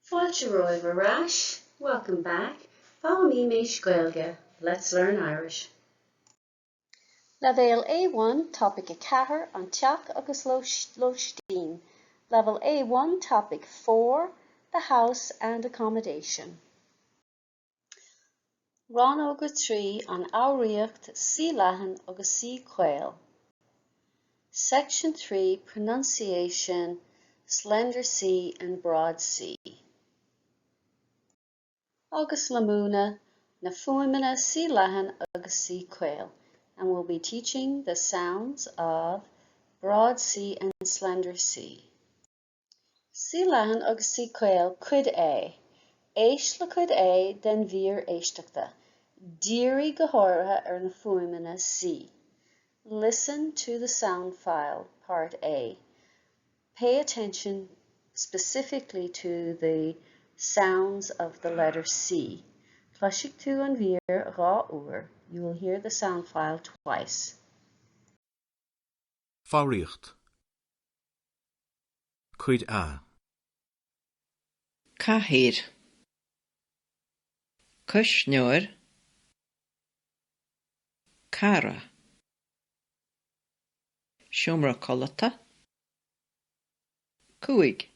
Fáilte romhaibh ar ais, welcome back, Foghlaimímis Gaeilge, let's learn Irish. Leibhéal A1, Topaic 4, An Teach agus Lóistín Level A1, Topic 4, The House and Accommodation. Rannóg 3, An Fhoghraíocht, C leathan agus C caol. Section 3, Pronunciation, Slender C and Broad C. Agus le múineadh na fuaimeanna C leathan agus C caol and we'll be teaching the sounds of broad C and slender C. C leathan agus C caol, Cuid A. Éist le Cuid A den mhír éisteachta. Dírigh go háirithe ar na fuaimeanna C. Listen to the sound file, Part A. Pay attention specifically to the sounds of the letter C. Cloisfidh tú an mhír dhá uair, you will hear the sound file twice. Foghraíocht. Cuid A. Cathaoir. Cuisneoir. Cara. Seomra codlata. 5.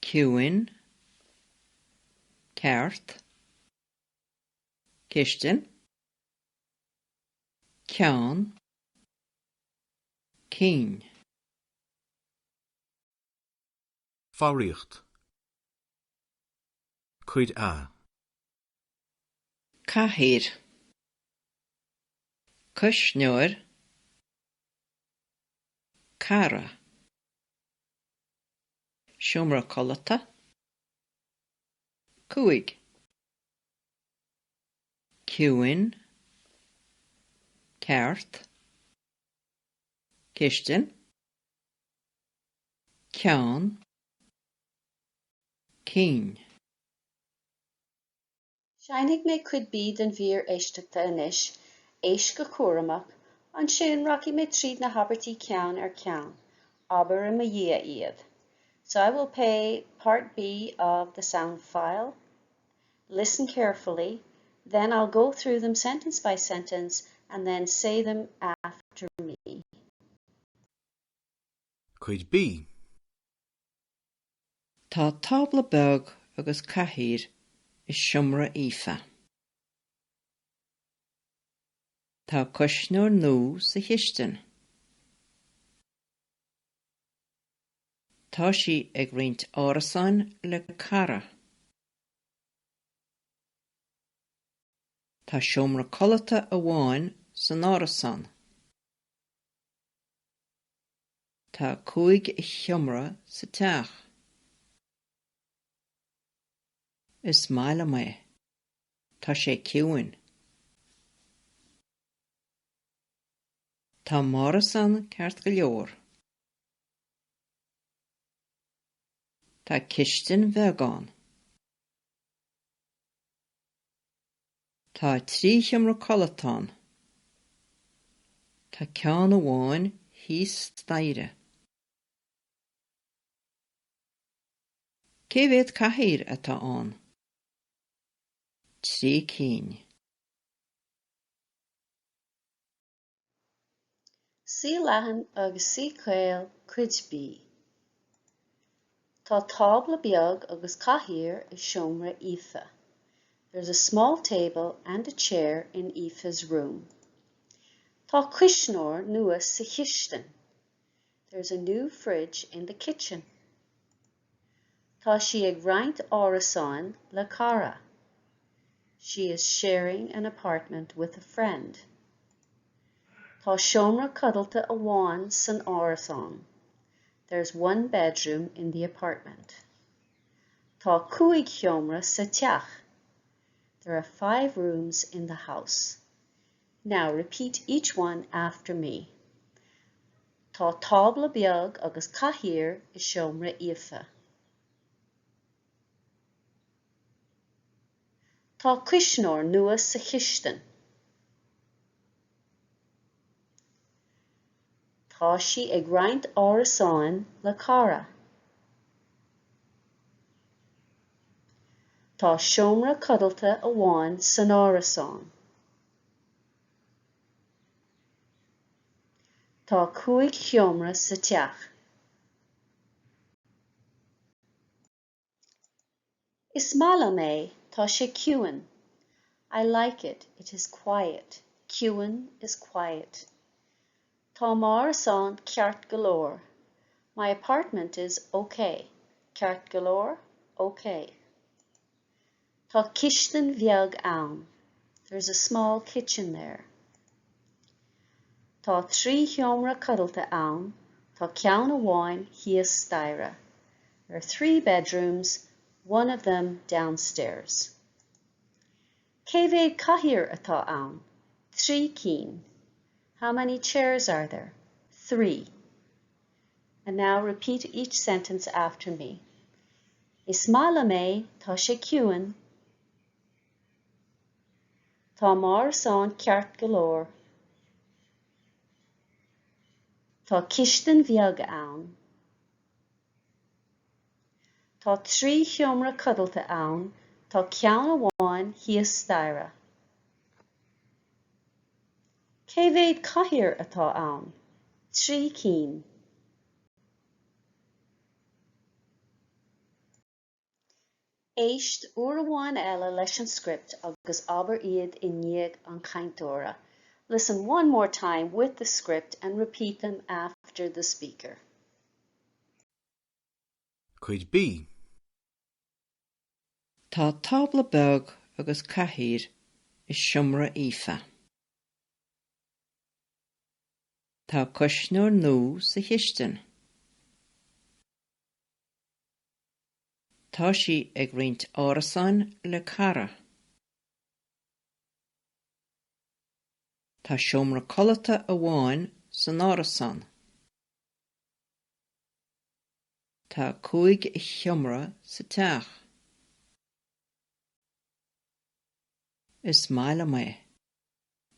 Ciúin. Ceart. Cistin. Ceann. Cinn. Foghraíocht. Cuid A. Cathaoir. Cuisneoir. Cara. Seomra codlata. 5. Ciúin. Ceart. Cistin. Ceann. Cinn. Seinnfidh mé Cuid B den mhír éisteachta anois, éist go cúramach, ansin rachaidh mé tríd na habairtí ceann ar cheann. Abair i mo dhiaidh iad. So I will play part B of the sound file. Listen carefully, then I'll go through them sentence by sentence and then say them after me. Cuid B. Tá tábla beag agus cathaoir i seomra Aoife. Tá cuisneoir nua sa chistin. Tá sí ag roinnt árasáin le cara. Tá seomra codlata amháin san árasán. Tá cúig sheomra sa teach. Is maith liom é. Tá sé ciúin. Tá m'árasán ceart go leor. Tá cistin bheag ann. Tá trí sheomra codlata ann. Tá ceann amháin thíos staighre. Cé mhéad cathaoir atá ann? Trí cinn. C leathan agus C caol, Cuid B. Tá tábla beag agus cathaoir i seomra Aoife. There's a small table and a chair in Aoife's room. Tá cuisneoir nua sa chistin. There's a new fridge in the kitchen. Tá sí ag roinnt árasáin le cara. She is sharing an apartment with a friend. Tá seomra codlata amháin san árasán. There's one bedroom in the apartment. Tá cúig sheomra sa teach. There are five rooms in the house. Now repeat each one after me. Tá tábla beag agus cathaoir i seomra Aoife. Tá cuisneoir nua sa chistin. Tá sí ag roinnt árasáin le cara. Tá seomra codlata amháin san árasán. Tá cúig sheomra sa teach. Is maith liom é, tá sé ciúin. I like it, it is quiet. Ciúin is quiet. Tá m'árasán ceart go leor. My apartment is okay. Ceart go leor, okay. Tá cistin bheag ann. There's a small kitchen there. Tá 3 sheomra codlata ann, tá ceann amháin thíos staighre. There are 3 bedrooms, one of them downstairs. Cé mhéad cathaoir atá ann? 3 cinn. How many chairs are there? 3. And now repeat each sentence after me. Is maith liom é, tá sé ciúin. Tá m'árasán ceart go leor. Tá cistin bheag ann. Tá 3 sheomra codlata ann, tá ceann amháin thíos staighre. Cé mhéad cathaoir atá ann? 3 cinn. Éist uair amháin eile leis an script agus abair iad i ndiaidh an chainteora. Listen one more time with the script and repeat them after the speaker. Cuid B. Tá tábla beag agus cathaoir i seomra Aoife. Tá cuisneoir nua sa chistin. Tá sí ag roinnt árasáin le cara. Tá seomra codlata amháin san árasán. Tá cúig sheomra sa teach. Is maith liom é.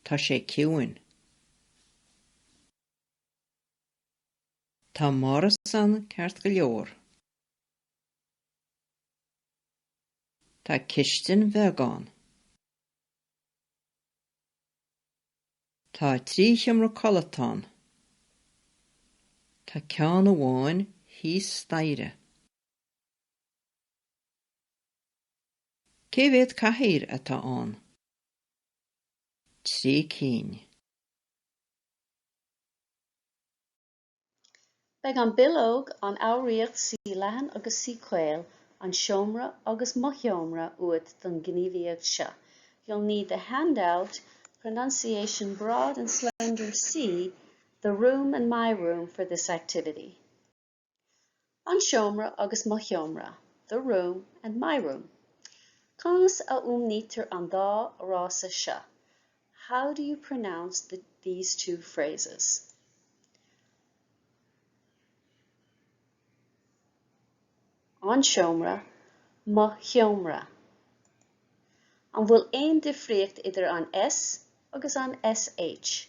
Tá sé ciúin. Tá m'árasán ceart go leor. Tá cistin bheag ann. Tá 3 sheomra codlata ann. Tá ceann amháin thíos staighre. Cé mhéad cathaoir atá ann? 3 cinn. Beidh an bileog, an fhoghraíocht Suí Leathan agus Suí Caol, an Seomra agus Mo Sheomra uait don ghníomhaíocht seo. You'll need the handout, Pronunciation Broad and Slender C, The Room and My Room for this activity. An Seomra agus Mo Sheomra, The Room and My Room. Conas a fhuaimnítear an dá fhrása seo? How do you pronounce the, these two phrases? An seomra, mo sheomra. An bhfuil aon difríocht idir an S agus an SH?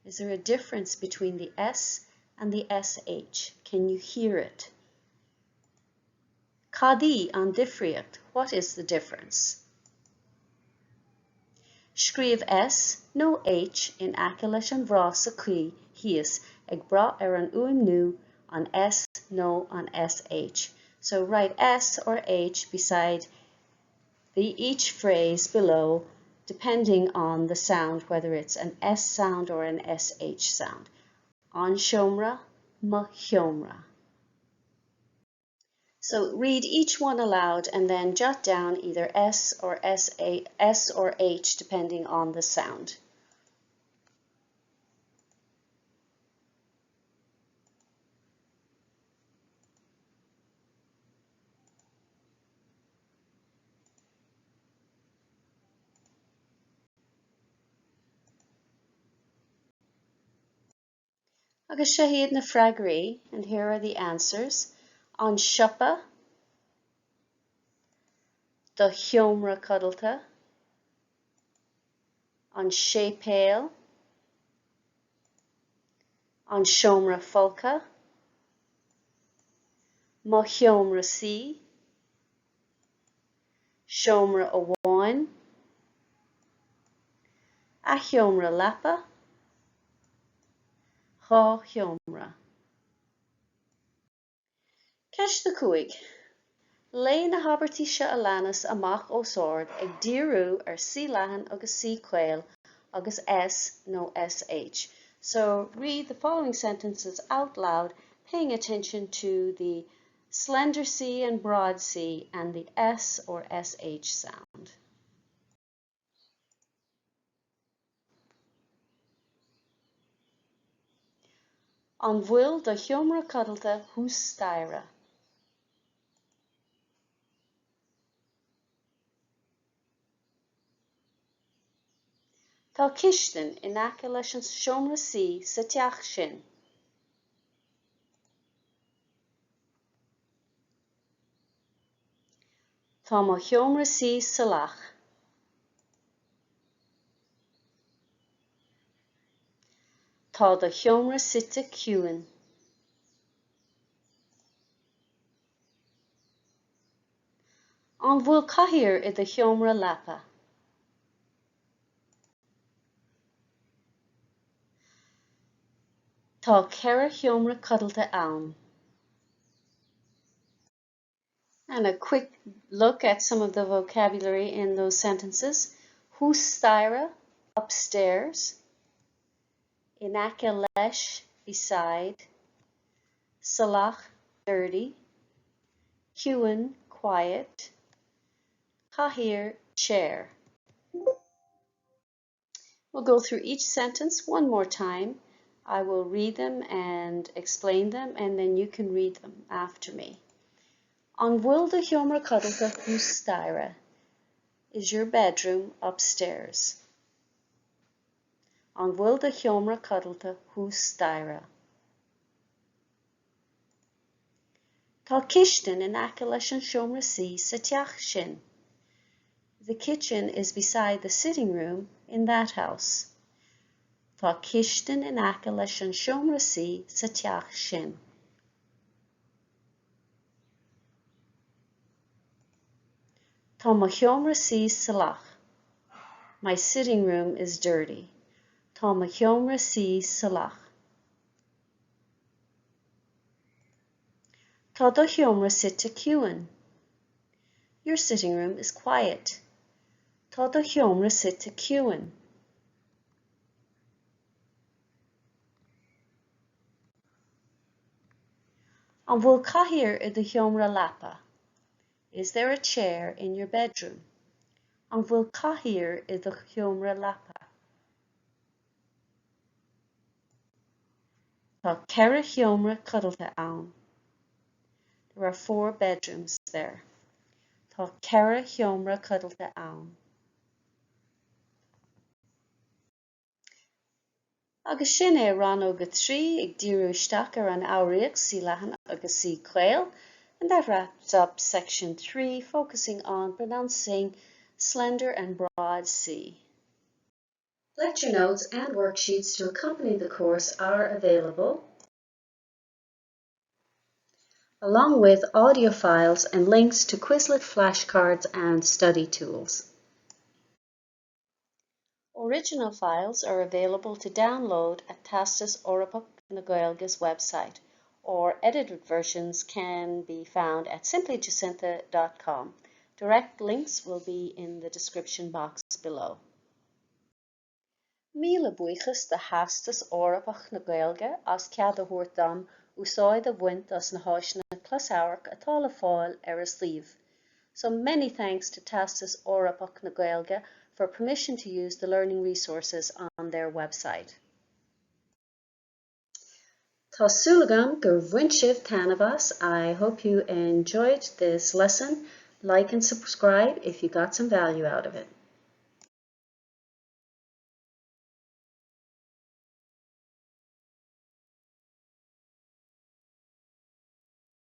Is there a difference between the S and the SH? Can you hear it? Cad í an difríocht? What is the difference? Scríobh S nó H in aice leis an bhfrása cuí thíos ag brath ar an fhuaimniú, an S nó an SH. So write S or H beside the each phrase below depending on the sound, whether it's an S sound or an SH sound. An seomra, mo sheomra. So read each one aloud and then jot down either S or S, A, S or H depending on the sound. Agus seo iad na freagraí, and here are the answers, An siopa, Do sheomra codlata, An séipéal, An seomra folctha, Mo sheomra suí, Seomra amháin. A sheomra leapa. 2 sheomra. Ceist 5. Léigh na habairtí seo a leanas amach os ard ag díriú ar C leathan agus C caol agus S nó SH. So read the following sentences out loud, paying attention to the slender C and broad C and the S or SH sound. An bhfuil do sheomra codlata thuas staighre? Tá cistin in aice leis an seomra suí sa teach sin. Tá mo sheomra suí salach. Tá do sheomra suite ciúin. An bhfuil cathaoir i do sheomra leapa? Tá 4 sheomra codlata ann. And a quick look at some of the vocabulary in those sentences. Thuas staighre, upstairs. In aice leis, beside. Salach, dirty. Ciúin, quiet. Cathaoir, chair. We'll go through each sentence one more time. I will read them and explain them, and then you can read them after me. An bhfuil do sheomra codlata thuas staighre? Is your bedroom upstairs? An bhfuil do sheomra codlata thuas staighre? Tá cistin in aice leis an seomra suí sa teach sin. The kitchen is beside the sitting room in that house. Tá cistin in aice leis an seomra suí sa teach sin. Tá mo sheomra suí salach. My sitting room is dirty. Tá mo sheomra suí salach. Tá do sheomra suite ciúin. Your sitting room is quiet. Tá do sheomra suite ciúin. An bhfuil cathaoir i do sheomra leapa? Is there a chair in your bedroom? An bhfuil cathaoir i do sheomra leapa? Tá 4 sheomra codlata ann. There are four bedrooms there. Tá 4 sheomra codlata ann. Agus sin é rannóg 3 ag díriú isteach ar an fhoghraíocht C leathan agus C caol. And that wraps up section 3 focusing on pronouncing slender and broad C. Lecture notes and worksheets to accompany the course are available, along with audio files and links to Quizlet flashcards and study tools. Original files are available to download at Teastas Eorpach na Gaeilge's website, or edited versions can be found at simplyjacintha.com. Direct links will be in the description box below. Míle buíochas do Theastas Eorpach na Gaeilge as cead a thabhairt dom úsáid a bhaint as na háiseanna closamhairc atá le fáil ar a suíomh. So many thanks to Teastas Eorpach na Gaeilge for permission to use the learning resources on their website. Tá súil agam gur bhain sibh taitneamh as. I hope you enjoyed this lesson. Like and subscribe if you got some value out of it.